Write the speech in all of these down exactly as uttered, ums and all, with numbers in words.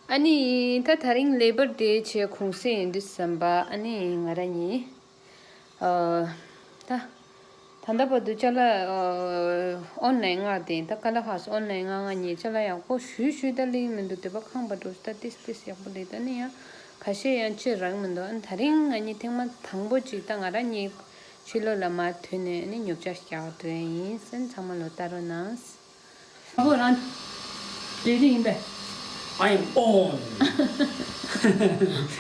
ཨ་ནི་ད་དེ་རིང་ལེ་བར་ཌེ་བྱས་གུང་སེང་ཡིན་དུས་ཙམ་པ། ཨ་ནི་ང་རང་གཉིས་ཨ་ད་ད་ལྟ་བར་དུ་ཅ་ལག་ཨ་ཨོན་ལན་མངགས་ཏེ། ད་ཀ་ལ་ཧ་སི་ཨོན་ལན་མངགས། ང་གཉིས་ཅ་ལག་ཡག་པོ་ཞེ་དྲག་ལེན་མི་འདུག་དེ་པ་ཁང་པ་འགྲོ་ད་ཏིས་ཏིས་ཡག་པོ་ལེན། ད་ནི་ཡང་ཁ་ཤས་ཡང་ཅི་རག་མི་འདུག་ཨ་ནི་དེ་རིང་ང་གཉིས་ཐེངས་མ་དང་པོ་ཅིག་ད་ང་རང་གཉིས་ཕྱི་ལོགས་ལ་མར་ཐོན་ནས་ཨ་ནི་ཉོ་ཆ་རྒྱག་འགྲོ་ཡ་ཡིན། སེམས་ཚང་མ་ལོ་ལྟ་རོགས་གནང་། ཨ་ཁུ་རང་འབྲེལ་འདྲིས་ཡིན་པས། I am on.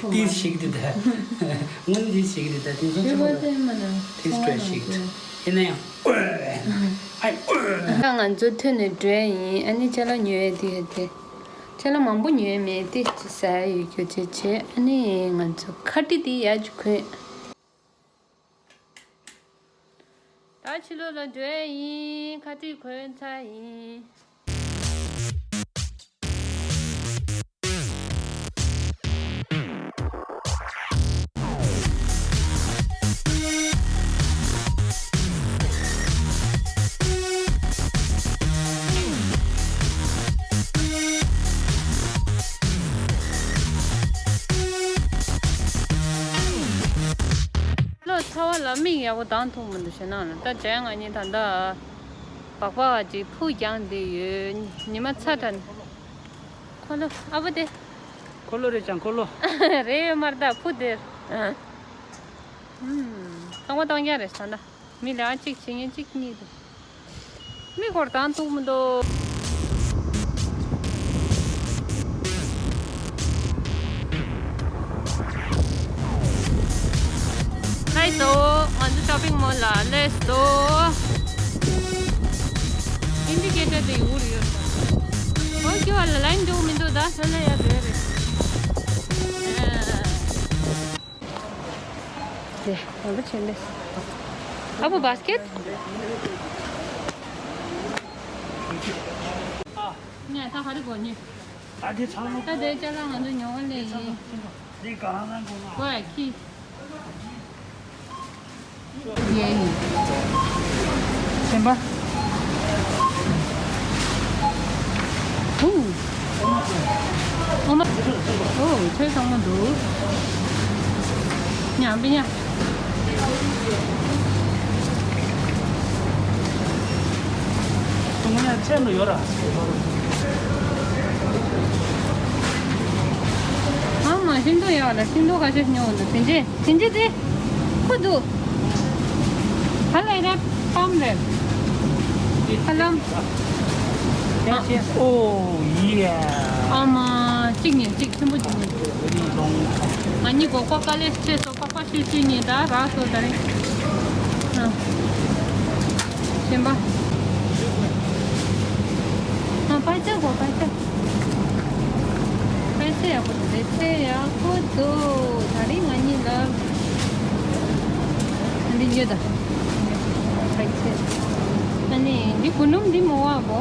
ཏིས་ཞིག་འདི་ད། སྔོན་ཏིས་ཞིག་འདི་ད། དེང་སང་ཆེན་པོ་ལ་ཏིས་སྤྲོད་ཞིག་འདི། ཡིན་ན་ཡང་ཨོ། I am on. ད་ང་ཚོ་ཐོན་ནས་འགྲོ་ཡ་ཡིན། ཨ་ནི་ཅ་ལག་ཉོ་ཡ་དེ་ཡ་དེ། ཅ་ལག་མང་པོ་ཉོ་ཡ་མེད། ཏིས་ཅི་ཟ་ཡ་ཡོད་རྒྱུ་ཅིག་བྱས། ཨ་ནི་ང་ཚོ་ཁ་ཏི་དེ་ཡར་ཅིག་གོན། ད་ཕྱི་ལོགས་ལ་འགྲོ་ཡ་ཡིན། ཁ་ཏི་གོན་ཚར་ཡིན། ལོ་ཚ་བ་ལ་མིག་ཡག་པོ་གདངས་ཐུབ་མི་འདུག་ཞེ་ནང་ལ། ད་དྲན་ང་གཉིས་ད་ལྟ་སྦག་སྦག་ཅིག་ཕུ་རྒྱང་བསྡད་ཡོད། ཉི་མ་ཚ་དྲགས་ནས། འཁོར་ལོ་ཨ་བུ་དེ། འཁོར་ལོ་རེད་ཀྱང་འཁོར་ལོ། རེད་ཡོད་མ་རེད། ད་ཕུ་དེར། ཨ། ཨུམ། རྐང་པ་གཏོང་རྒྱག་རེད་ད་ལྟ། མི་ལ་གཅིག་བྱེད་མཁན་གཅིག་གཉིས་འདུག་མི་སྐོར་དང་ཐུག་མི་འདུག་ཧའི་སོ། ང་ཚོ་ཤོ་པིང་མོལ་ལ་སླེབས་སོང་། ཨིན་ཌི་ཀེ་ཊར་དེ་འུར་ཡོད་ས། ཨོ་ཁྱོད་ལ་ལའིན་འགྲོ་མི་འདུག་ད་ཧྲ་ལ་ཡ་རེད་རེད། དེ་ཡག་པོ་བྱས་ནས། ཨ་བུ་བྷ་སི་ཀེ་ཊི། ངས་ད་ག་རེ་དགོས་ནི། ད་དེ་ཚང་མ། ད་དེ་ཅ་ལག་ང་ཚོ་ཉོ་བ་ལས་ཡིན། འདི་གང་ན་དགོས་ན། གོ་ཡ་ཁྱི། ཡེ་ཡིན། སེམས་པ། ཧུ། ཨོ་མ། ཨོ་ཚོད་ཚང་མ་འདུག་ཉམས་པི་ཉམས། ང་ཡང་ཚད་འདུག་ཡོད་ར། ཨ་མ་ཤིང་ཏོག་ཡོད་ལ་ཤིང་ཏོག་ཁ་ཤས་ཉོ་འདུག་དེ་འདྲས། དེ་འདྲས་དེ། ཁུ་འདུག་ཧ་ལས་ར་པམ་རེད། ཧ་ལམ། ཨོ་ཡེ། ཨ་མ། གཅིག་ཉན་གཅིག་ཆེན་པོ་གཅིག་ཉན། ང་གཉིས་གོ་ཀོ་ཀ་ལེ་ཆེ་སོ་པག་པ་ཤུ་ཤུ་ཉན་ད་རག་སོ་ད་རིང་། ཨ། གཞན་པ། ཨ་པ་ཅག་གོ་པ་ཅག་ཕལ་ཆེར་ཡག་པོ་འདུག་ཕལ་ཆེར་ཡག་པོ་འདུག་ད་རིང་ང་གཉིས་ལ་འདི་ཉོས་ད། ཕལ་ཆེར། ཨ་ནི་འདི་གུ་ནུམ་འདི་མོ་བ་གོ། མོ་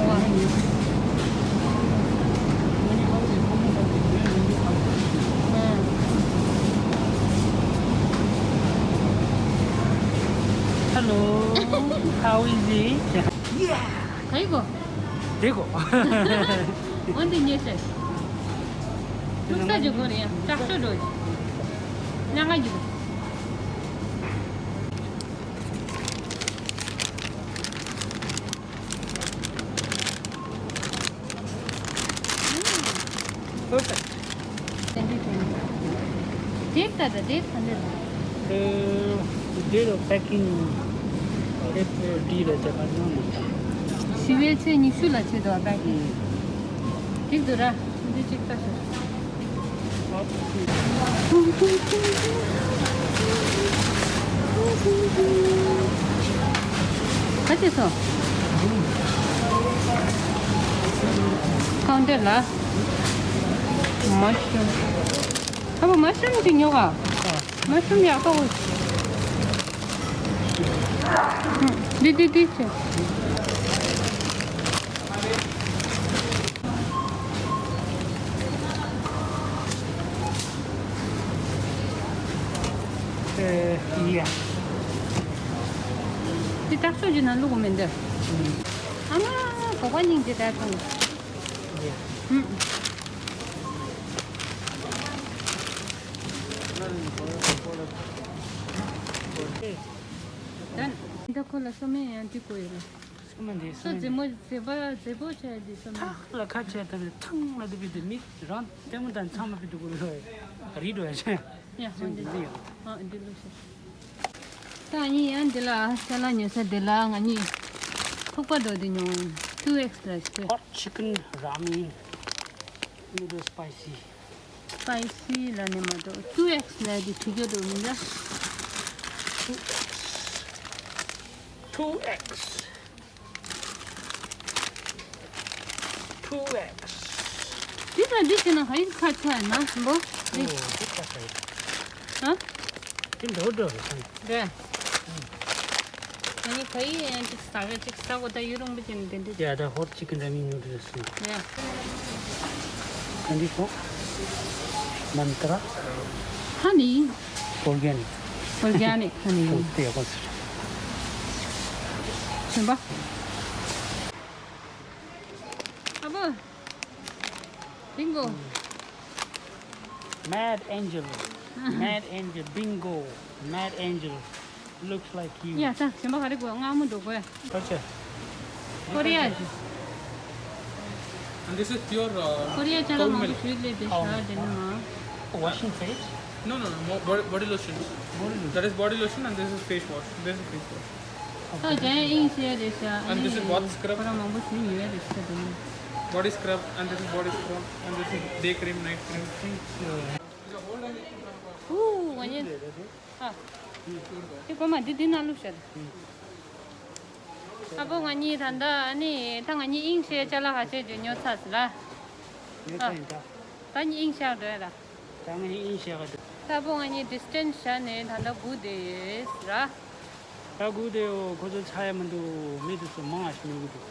བ། ཨ། Hello, how is it? Yeah. ག་ཡི་གོ། དེ་གོ། འོན་ཏེ་ཉེ་ཤེས། ཐུག་ས་ཇོ་གོ་རེ་ཡ་ཀྲག་ཤོ་འགྲོ། ལ་ང་ཇུ། Perfect. Twenty twenty. Date ད་ད་date ག་འདྲ་རེད། Uh, date of packing, April འདི་ལ་ཟེར་བ་ནང་ནས། བཞི་པའི་ཚེས་ཉི་ཤུ་ལ་བྱེད་དོ་packing. འགྲིག་འདུག་ར། འདི་གཅིག་ལྟ་ཞོག་ག་བྱས་སོང་། ཁའུན་ཊར་ལ། མ་ཤུ་རུམ། ཨ་བུ་མ་ཤུ་རུམ་ཅིག་ཉོ་ག་མ་ཤུ་རུམ་ཡག་པོ། འདི་འདི་འདི་བྱས། ཨེ་ཡ། འདི་ཏག་ཏག་ཅིག་ནང་བླུགས་མི་འདུག་ཨ་མ། གོ་བ་སྙིང་རྗེ་དྲག་སོང་། ཧུམ། ད་ཁོ་ལ་སོ་མའི་ཡང་འདི་དགོས་ཡོད་ལ། སོ་མ་འདི་སོ་སོ་མ་མཛེས་མོ་མཛེས་པ་མཛེས་པོ་བྱས་འདི་སོ་མ། ཐག་ལ་ཁ་བྱས་ད་ནི་ཐང་ལ་འདི་བི་འདི་མི་རང་ལྟད་མོ་དང་ཚང་མ་བི་འདུག་གོ་ལོ། རི་འགྲོ་ཡ་ཆེ། ཡ་ཧོ་འདི་འདི་ཡོད། ཨ་འདི་ལོ་ཤེས། ད་ངས་ཡང་འདི་ལ་ཅ་ལག་ཉོ་ས་འདི་ལ་ང་གཉིས་ཐུག་པ་འགྲོ་འདི་ཉོ། ཊུ་ཨེགས་ལ་ཤི། Hot chicken ramen noodle spicy. སྤའི་སི་ལ་ནི་མ་གཏོགས་ཊུ་ཨེགས་ལ་འདི་ཐུག་རྒྱུ་འདུག་མི་འདྲ། ཊུ་ཨེགས། ཊུ་ཨེགས། འདི་དང་འདི་བྱས་ན་ཧ་ཡིག་ཁ་ཆ་ན་འབོ། འདི། འོ་འདི་ཁ་ཆ་ཡིན། ཧ། འདི་འགྲོ་འགྲོ་རེད་སམ། རེད། ང་ནི་ཁ་ཡིག་ཡང་ཅིག་ཟ་ག་ཅིག་ཟ་གོ་ད་ཡུ་རུང་པོ་ཅན་དེ་འདྲ། Yeah, the hot chicken ramen noodles. Yeah. And this one? Mantra. Honey. Organic. Organic honey. ལྟོས་ཡག་པོ་ཟེར། ཞིམ་པ། ཨ་བོ། Bingo. Mad Angel. Mad Angel. Bingo. Mad Angel. Looks like you. ཡ་ད་ཞིམ་པ་ག་རེ་དགོས། མངར་མོ་འགྲོ་དགོས། ཁ་ཆེ། ཀོ་རི་ཡ། And this is pure uh, ཀོ་རི་ཡ་ཅ་ལག་མང་པོ་ཞིག་སླེབས་དེ་ཤ་དེ་ནི་མ། Washing face? No, no, no. Mo- body, body lotions. Body lotion. That is body lotion and this is face wash. This is face wash. ད་ཇན་ཨིང་ཤེས་རེད་ཤག And this is bath scrub. ཁོ་རང་མང་པོ་ཞིག་ཉོས་རེད་ཤག་དེ་ནི། Body scrub and this is body scrub and this is day cream, night cream. ཧུ། ང་གཉིས། ཨ། དེ་གོ་མ་འདི་འདི་ནང་བླུགས་ཤག་ཨ་ཕོ་ང་གཉིས་ད་ལྟ་ཨ་ནི་ད་ང་གཉིས་ཨིང་ཤེས་ཅ་ལག་ཧ་ཅེ་ཅེ་ཉོ་ཚར་སི་ལ། ཉོ་ཚར་ཡིན་ད། ད་ངས་ཨིང་ཤག་འགྲོ་ཡ་ལ། ད་ངས་ཨིང་ཤག་འགྲོ། ད་ཕོ་ང་གཉིས་ཌི་སི་ཊན་སི་བཞག་ནས་ད་ལྟ་སྒུག་བསྡད་ཡོད་ཟེར། ད་སྒུག་བསྡད་ཡོད། ཁོ་ཚོ་ཆགས་ཡ་མི་འདུག་མི་དེ་ཚོ་མང་ང་ཞིག་ཉོ་གི་འདུག་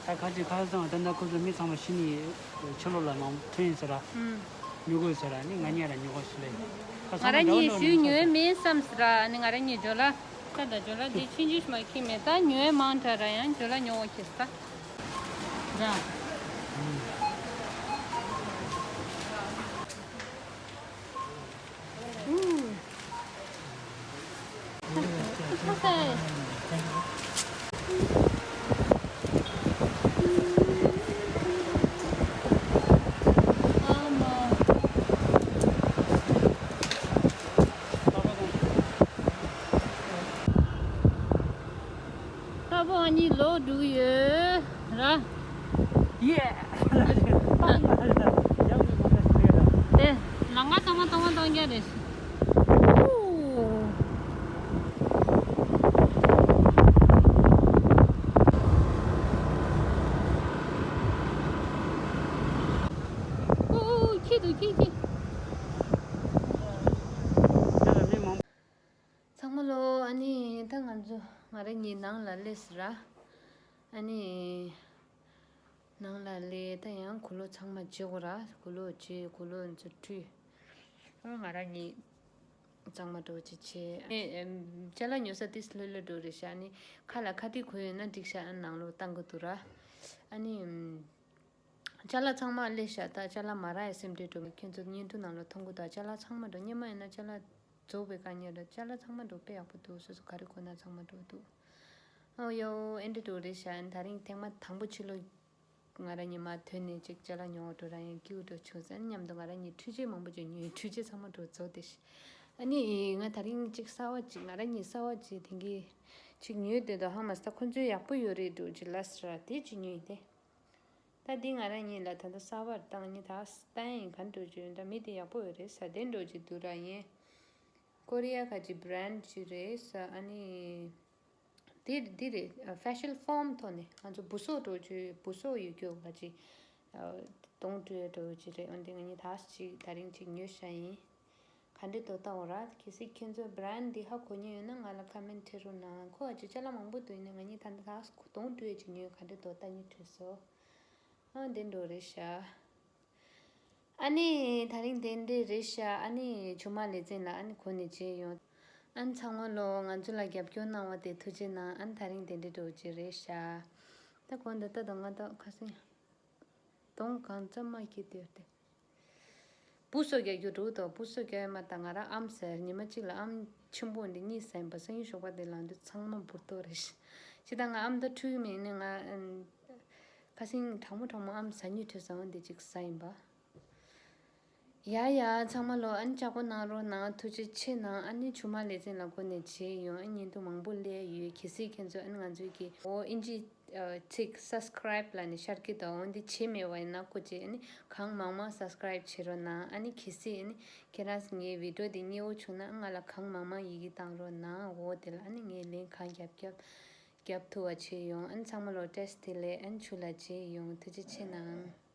ད་ཁ་ཅིག་ཁ་སང་ད་ལྟ་ཁོ་ཚོ་མི་ཚང་མ་ཤི་ནས་ཕྱི་ལོགས་ལ་མང་པོ་ཐོན་ཡིན་ཟེར། ཨུམ། ཉོ་དགོས་ཟེར། ནི་ང་གཉིས་ར་ཉོ་དགོས་ཟེར་ལེ། ཁ་སང་ང་ར་གཉིས་ཞུ་ཉོས་མེད་བསམ་ཟེར། ནི་ང་ར་གཉིས་ཇོ་ལ། ད་ད་ཇོ་ལ་འདི་ཕྱིན་ཆད་མ་ཁྱི་མེད། ད་ཉོས་མང་དྲགས་ར་ཡང་ཇོ་ལ་ཉོ་བ་ཁྱི་ཟེར། ར། ཨུ། ད་བོ་ང་གཉིས་ལོག་འགྲོ་གི་ཡོད་ར། ཡེ། དེ་ལམ་ཁ་གཙང་མ་གཙང་མ་གཏོང་རྒྱུ་རེད། ཨུ། ཨུ། ཁྱི་འདུག་ཁྱི་ཁྱི། ཚང་མ་ལོ། ཨ་ནི་ད་ང་ཚོ་ང་རང་གཉིས་ནང་ལ་སླེབས་སོང་ར། ཨ་ནི་ནང་ལ་སླེབས། ད་ཡང་གུ་ལོ་ཚང་མ་བརྗེ་དགོས་ར། གུ་ལོ་བརྗེ། གུ་ལོ་ཚོ་ཁྲུས། ཨ་ང་རང་གཉིས་གཙང་མ་འགྲོ་ཅི་བྱེད། ཨ་ནི་ཅ་ལག་ཉོ་ས་དེ་ལྷོད་ལྷོད་འགྲོ་རེད་ཤག་ཨ་ནི་ཁ་ལ་ཁ་ཏིག་གོན་ཡོད་ན་འགྲིག་ཤག་ཨ་ནང་ལོགས་བཏང་གི་འདུག་ར། ཨ་ནི། ཅ་ལག་ཚང་མ་སླེབས་ཤག་ད་ཅ་ལག་མ་རག་ཡ་སེམས་ཁྲལ་འགྲོ་མེད། ཁྱོད་ཚོ་བརྙན་ཐུང་ནང་ལ་མཐོང་གི་འདུག་ཅ་ལག་ཚང་མ་འགྲོ། སྔོན་མ་ཡིན་ན་ཅ་ལག་རྫོགས་པའི་དཀའ་ངལ་རེད། ཅ་ལག་ཚང་མ་འགྲོ་དཔེ་ཡག་པོ་འདུག་སོ་སོ་ག་རེ་དགོས་ན་ཚང་མ་འགྲོ་འདུག་ཨོ་ཡོ་ཨེ་འདྲ་འགྲོ་རེད་ཤག་ད་རིང་ཐེངས་མ་དང་པོ་ཕྱི་ལོགས་ང་རང་གཉིས་མ་ཐོན་ནས་ཅིག་ཅ་ལག་ཉོ་བ་འགྲོ་ར་ཡང་སྐྱིད་པོ་འགྲོ་བྱུང་ཟེར། མཉམ་དུ་ང་རང་གཉིས་འཕྲུལ་ཆས་མང་པོ་ཅིག་ཉོས། འཕྲུལ་ཆས་ཚང་མ་འགྲོ་རྫོགས་ཏེ་ཤི། ཨ་ནི་ང་ད་རིང་ཅིག་གསར་པ་ཅིག་ང་རང་གཉིས་གསར་པ་ཅིག་དེང་གི་ཅིག་ཉོས་དེ་དང་ཧ་མ་སྟ་ཁོ་ཚོས་ཡག་པོ་ཡོད་རེད་འགྲོ་ཅིག་ལ་ཟེར་ར་དེ་ཅིག་ཉོས་ཏེ། ད་འདི་ང་རང་གཉིས་ལ་ད་ལྟ་གསར་པར་བཏང་ནི་ད་བསྟན་ཡིན་ག་འགྲོ་བྱུང་། ད་མི་དེ་ཡག་པོ་ཡོད་རེད་ཟ་དེ་འགྲོ་ཅིག་འདུག་ར་ཡིན། ཀོ་རི་ཡ་ག་ཅིག་བྷི་རན་ཌི་ཅིག་རེད་ཟ། ཨ་ནི་འདི་འདི་རེད། ཕེ་ཤལ་ཕོམ་ཐོག་ནས་ང་ཚོ་སྦུ་སྲོག་འགྲོ་བྱུང་། སྦུ་སྲོག་ཡོད་རྒྱུ་ག་ཅིག་གདོང་བཀྲུ་ཡ་འགྲོ་ཅིག་རེད། འོན་ཏེ་ང་གཉིས་ད་ཅིག་ད་རིང་ཅིག་ཉོས་ཤ་ཡིན། ག་འདྲས་འདུག་ལྟ་འོ་ར། གལ་སྲིད་ཁྱེད་ཚོས་བྷི་རན་ཌི་འདི་ཧ་གོ་མཁན་ཡོད་ན་ང་ལ་ཁོ་མེན་ཊི་བྲིས་རོགས་གནང་། ཁོ་ཨ་ཅེ་ཅ་ལག་མང་པོ་འདུག་ཡིན་ན་ང་གཉིས་ད་ལྟ་ད་གདོང་བཀྲུ་ཡས་ཅིག་ཉོས། ག་འདྲས་འདུག་ལྟ་ཉིད་བྲིས་སོ། ཨ་འདི་འགྲོ་རེད་ཤག་ཨ་ནི་ད་རིང་དེ་འདྲས་རེད་ཤག་ཨ་ནི་ཆུ་དམར་ལེ་ཚན་ལ་ཨ་ནི་གོ་ནས་བྱས་ཡོང་། ཨ་ནི་ཚང་མ་ལོ་ང་ཚོ་ལ་རྒྱབ་སྐྱོར་གནང་བ་དེ་ཐུགས་རྗེ་གནང་། ཨ་ནི་ད་རིང་དེ་འདྲས་འགྲོ་གི་རེད་ཤག་ད་གོ་འདི་ལྟ་དང་ང་ད་ཁ་སང་ གདོང་གང་ཙམ་མ་སྐྱེས་དེ་སྟེ། སྤུ་སོ་རྒྱག་རྒྱུ་འགྲོ་དོ། སྤུ་སོ་རྒྱག་ཡ་མ་ད་ང་རང་ཨམ་ཟེར། ཉི་མ་གཅིག་ལ་ཨམ་ཆེན་པོ་འདི་གཉིས་ཟ་ཡིན་པ། སང་ཉིན་ཞོགས་པ་དེ་ལངས་དུས་ཚང་མ་འབུར་ཏོ་རེད། ཅི་ད་ང་ཨམ་ད་འཁྲུ་གི་མེད་ནི་ང་ཨན་ཁ་སང་གྲང་མོ་གྲང་མོ་ཨམ་ཟ་ཉུལ་ཁྲོད་ཟ་འོང་འདི་གཅིག་ཟ་ཡིན་པ། ཡ་ཡ་ཚང་མ་ལོ་ཨན་ལྕགས་པོ་གནང་རོགས་གནང་། ཐུགས་རྗེ་ཆེ་གནང་། ཨ་ནི་ཆུ་དམར་ལེ་ཚན་ལ་སྒོ་ནས་བྱས་ཡོང་། ཨ་ཉིན་དུ་མང་པོ་སླེབས་ཡོད། གལ་སྲིད་ཁྱེད་ཚོ་ཨ་ནི་ང་ཚོའི་གི་འོ་ཨིན་ཇི་ཚིག་སབ་སི་ཀ་རབ་ལ་ནི་ཤར་གི་དང་འོ་འདི་བྱས་མེད་པ་ཡིན་ན་སྐུ་མཁྱེན། ཨ་ནི་གང་མང་མང་སབ་སི་ཀ་རབ་བྱེད་རོགས་གནང་། ཨ་ནི་གལ་སྲིད་ཨ་ནི་ཁྱེད་རང་ངའི་བི་ཌི་ཡོ་འདི་མཉེས་པོ་བྱུང་ན་ང་ལ་གང་མང་མང་ཡི་གེ་བཏང་རོགས་གནང་། འོ་དེ་ལ་ཨ་ནི་ངས་ལན་གང་རྒྱབ་རྒྱབ་རྒྱབ་ཐུབ་པ་བྱས་ཡོང་། ཨ་ནི་ཚང་མ་ལོ་བཀྲ་ཤིས་བདེ་ལེགས། ཨ་ནི་ཆུ་ལ་བྱས་ཡོང་། ཐུགས་རྗེ་ཆེ་གནང་།